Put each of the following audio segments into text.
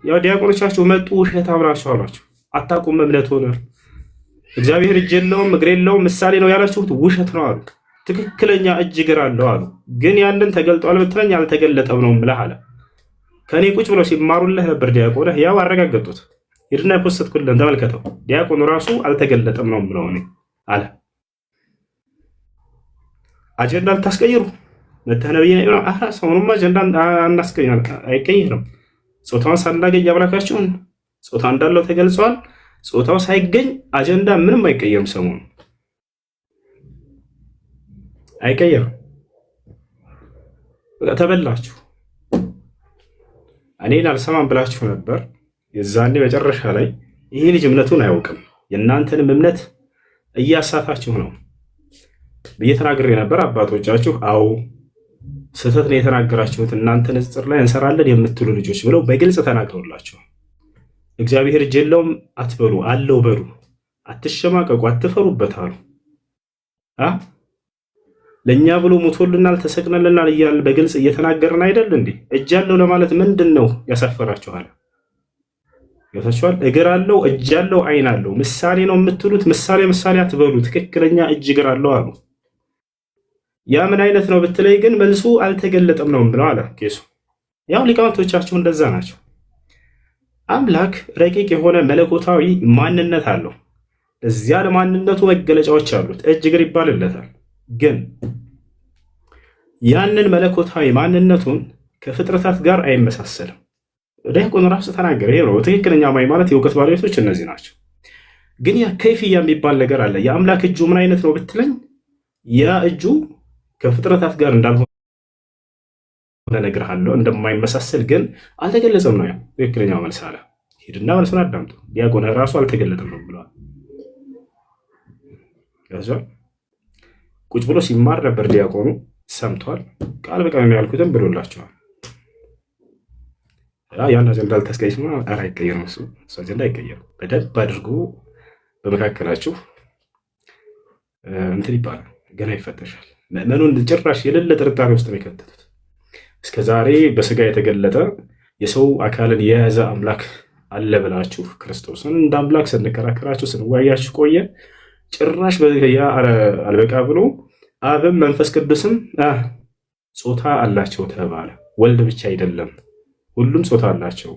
ያው ዲያቆኖቻችሁ መጡ፣ ውሸታም ናቸው አሏቸው። አታውቁም እምነት ሆነ እግዚአብሔር እጅ የለውም እግር የለውም ምሳሌ ነው ያላችሁት ውሸት ነው አሉ። ትክክለኛ እጅ እግር አለው አሉ። ግን ያንን ተገልጧል ብትለኝ አልተገለጠም ነው የምልህ አለ። ከእኔ ቁጭ ብለው ሲማሩልህ ነበር ዲያቆንህ። ያው አረጋገጡት። ሂድና የ post ኩልህን ተመልከተው። ዲያቆኑ ራሱ አልተገለጠም ነው የምለው እኔ አለ። አጀንዳ ልታስቀይሩ መተህ ነብይ ሰውኑማ አጀንዳ አይቀይርም። ጾታውን ሳናገኝ አምላካችሁን ጾታ እንዳለው ተገልጿል። ጾታው ሳይገኝ አጀንዳ ምንም አይቀየርም። ሰሞኑ አይቀየርም። በቃ ተበላችሁ። እኔን አልሰማም ብላችሁ ነበር። የዛኔ መጨረሻ ላይ ይሄ ልጅ እምነቱን አያውቅም፣ የእናንተንም እምነት እያሳታችሁ ነው ብዬ ተናግሬ ነበር። አባቶቻችሁ አዎ ስህተት ነው የተናገራችሁት፣ እናንተ ንጽጽር ላይ እንሰራለን የምትሉ ልጆች ብለው በግልጽ ተናግረውላችሁ፣ እግዚአብሔር እጅ የለውም አትበሉ፣ አለው በሉ፣ አትሸማቀቁ፣ አትፈሩበት አሉ። ለእኛ ብሎ ሞቶልናል፣ ተሰቅለልናል እያልን በግልጽ እየተናገርን አይደል እንዴ? እጅ አለው ለማለት ምንድን ነው ያሳፈራችኋል? ገብታችኋል? እግር አለው፣ እጅ አለው፣ አይን አለው። ምሳሌ ነው የምትሉት፣ ምሳሌ ምሳሌ አትበሉ፣ ትክክለኛ እጅ እግር አለው አሉ። ያ ምን አይነት ነው ብትለይ ግን መልሱ አልተገለጠም ነው ብለው አለ ቄሱ። ያው ሊቃውንቶቻችሁ እንደዛ ናቸው። አምላክ ረቂቅ የሆነ መለኮታዊ ማንነት አለው። እዚያ ለማንነቱ መገለጫዎች አሉት። እጅ እግር ይባልለታል። ግን ያንን መለኮታዊ ማንነቱን ከፍጥረታት ጋር አይመሳሰልም። ዲያቆን ራሱ ተናገረ። ይሄ ነው ትክክለኛ አማኝ ማለት፣ የእውቀት ባለቤቶች እነዚህ ናቸው። ግን ያ ከይፍያ የሚባል ነገር አለ። የአምላክ እጁ ምን አይነት ነው ብትለኝ ያ እጁ ከፍጥረታት ጋር እንዳልሆነ እነግርሃለሁ፣ እንደማይመሳሰል ግን አልተገለጸም ነው ያ ትክክለኛው መልስ አለ። ሂድና መልሱን አዳምጡ። ዲያቆን ራሱ አልተገለጠም ነው ብለዋል። ቁጭ ብሎ ሲማር ነበር ዲያቆኑ፣ ሰምቷል። ቃል በቃል ነው ያልኩትም ብሎላቸዋል። ያን አጀንዳ ልታስቀይስ፣ ኧረ አይቀየርም፣ እሱ አጀንዳ አይቀየርም። በደንብ አድርጎ በመካከላችሁ እንትን ይባላል፣ ገና ይፈተሻል። ምዕመኑን ጭራሽ የሌለ ጥርጣሬ ውስጥ ነው የከተቱት። እስከ ዛሬ በስጋ የተገለጠ የሰው አካልን የያዘ አምላክ አለ ብላችሁ ክርስቶስን እንደ አምላክ ስንከራከራችሁ ስንወያያችሁ ቆየ። ጭራሽ ያ አልበቃ ብሎ አብም መንፈስ ቅዱስም ጾታ አላቸው ተባለ። ወልድ ብቻ አይደለም፣ ሁሉም ጾታ አላቸው።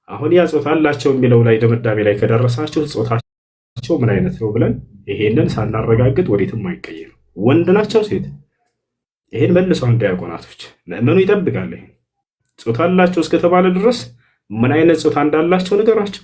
አሁን ያ ጾታ አላቸው የሚለው ላይ ድምዳሜ ላይ ከደረሳችሁ ጾታቸው ምን አይነት ነው ብለን ይሄንን ሳናረጋግጥ ወዴትም አይቀየርም። ወንድ ናቸው ሴት? ይሄን መልሰው ዲያቆናቶች፣ ምዕመኑ ይጠብቃል። ይሄን ጾታ አላቸው እስከተባለ ድረስ ምን አይነት ጾታ እንዳላቸው ንገሯቸው።